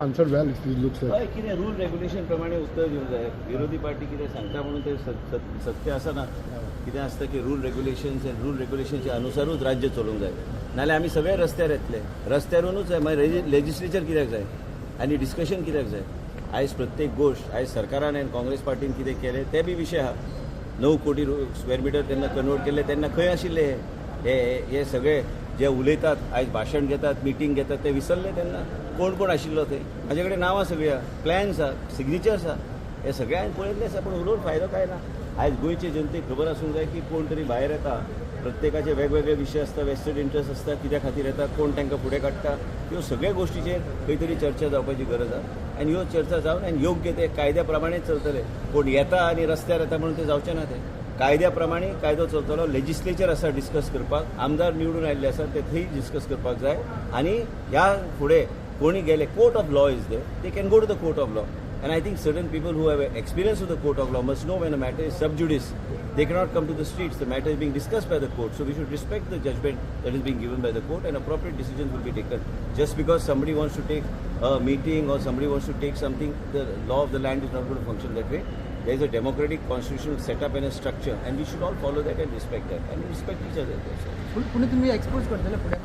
Answered well, it looks like. हय, कितें rule regulation प्रमाणे उत्तर दिवंक जाय. विरोधी पार्टी कितें सांगता म्हणून ते सत्य आसना. कितें आसता की रूल रेग्युलेशन्स आनी रूल रेग्युलेशनच्या अनुसारूच राज्य चलोवंक जाय, नाल्यार आमी सगळे रस्त्यार येतले. रस्त्यारूनूच जाय. मागीर लेजिस्लेचर कित्याक जाय आनी डिस्कशन कित्याक जाय? आयज प्रत्येक गोश्ट, आयज सरकारान आनी काँग्रेस पार्टीन कितें केलें ते बी विशय आहा. 9 कोटी स्क्वेअर मिटर तेन्ना कन्वर्ट केल्ले तेन्ना खंय आशिल्ले हे? हे हे सगळे जे उलयतात आयज, भाशण घेतात, मिटींग घेतात, ते विसरले तेन्ना कोण कोण आशिल्लो ते. म्हाजे कडेन नांवां सगळीं आहा, प्लॅन्स आहा, सिग्नेचर्स आहा. हे सगळे हांवें पळयल्ले आसा, पूण उलोवन फायदो काय ना. आयज गोंयचे जनतेक खबर आसूंक जाय की कोण तरी भायर येता, प्रत्येकाचे वेगवेगळे विशय आसता, वेस्टेड इंट्रस्ट आसता, कित्या खातीर येता, कोण तांकां फुडें काडटा, ह्यो सगळ्या गोश्टीचेर खंय तरी चर्चा जावपाची गरज आहा. आनी ह्यो चर्चा जावन आनी योग्य ते कायद्या प्रमाणे चलतले. कोण येता आनी रस्त्यार येता म्हणून ते जावचें ना. ते कायद्या प्रमाणे कायदो चलतलो. लेजिस्लेचर आसा डिस्कस करपाक, आमदार निवडून आयिल्ले आसा, ते थंय डिस्कस करपाक जाय. आनी ह्या फुडें कोणी गेले, court of law is there, they can go to the court of law. And I think certain people who have experience with the court of law must know when a matter is sub judice, they cannot come to the streets. The matter is being discussed by the court. So we should respect the judgment that is being given by the court and appropriate decisions will be taken. Just because somebody wants to take a meeting or somebody wants to take something, the law of the land is not going to function that way. There is a democratic constitutional setup and a structure, and we should all follow that and respect that and respect each other. पूण तुम्ही expose करतले फुडें?